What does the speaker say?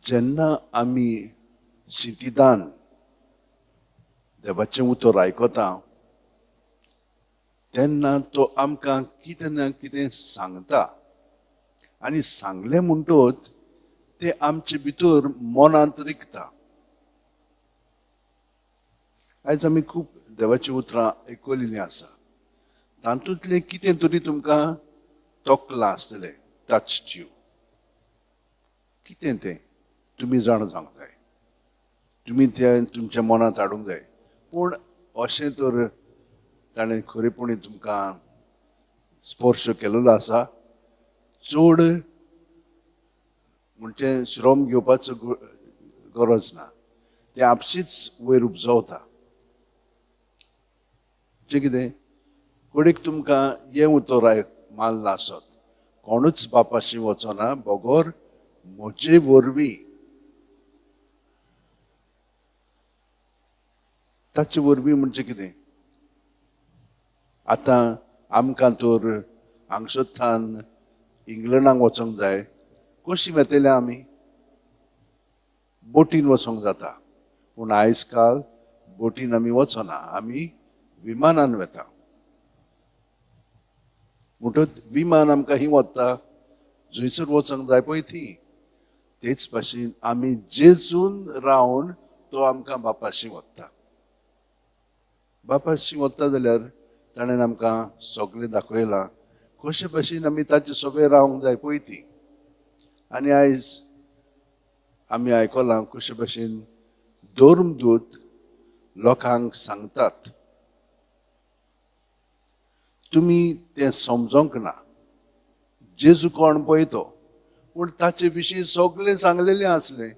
जेन्ना आमी शितिदान देवाचें उतर आयकता तेन्ना तो आमकां कितें ना कितें सांगता आनी सांगलें म्हणटच तें आमचे भितर मनांत रिगता. आयज आमी खूब देवाचीं उतरां आयकलेलीं आसा. तातूंतलें कितें तरी तुमकां तोखलां आसतलें, टच्ड you. कितें तें तुमी जाणा जावंक जाय, तुमी तें तुमच्या मनांत हाडूंक जाय. पूण अशें तर ताणें खरेपणी तुमकां स्पर्श केलेलो आसा. चड म्हणजे श्रम घेवपाचो गरज ना, तें आपशीच वयर उपजवता. जें कितें कडेक तुमकां हें उतर मारलां आसत, कोणूच बापाशी वचना बगर म्हजे वरवीं. ताचे वरवीं म्हणजे कितें? आतां आमकां तर हांगसरथान इंग्लंडाक वचोंक जाय, कशी वेतले आमी? बोटीन वचोंक जाता, पूण आयज काल बोटीन आमी वचना, आमी विमानान वेता. म्हणटच विमान आमकां ही वता जंयसर वचोंक जाय पळय ती. तेच भाशेन आमी जेजून रावन तो आमकां बापाशी वता. बापाशी वता जाल्यार ताणें आमकां सगळें दाखयलां कशे भाशेन आमी ताचे सगळें रावंक जाय पळय ती. आनी आयज आमी आयकलां कशे भाशेन धर्मदूत लोकांक सांगतात, तुमी तें समजोंक ना, जेजू कोण पळय तो, पूण ताचे विशीं सगळें सांगलेलें आसलें.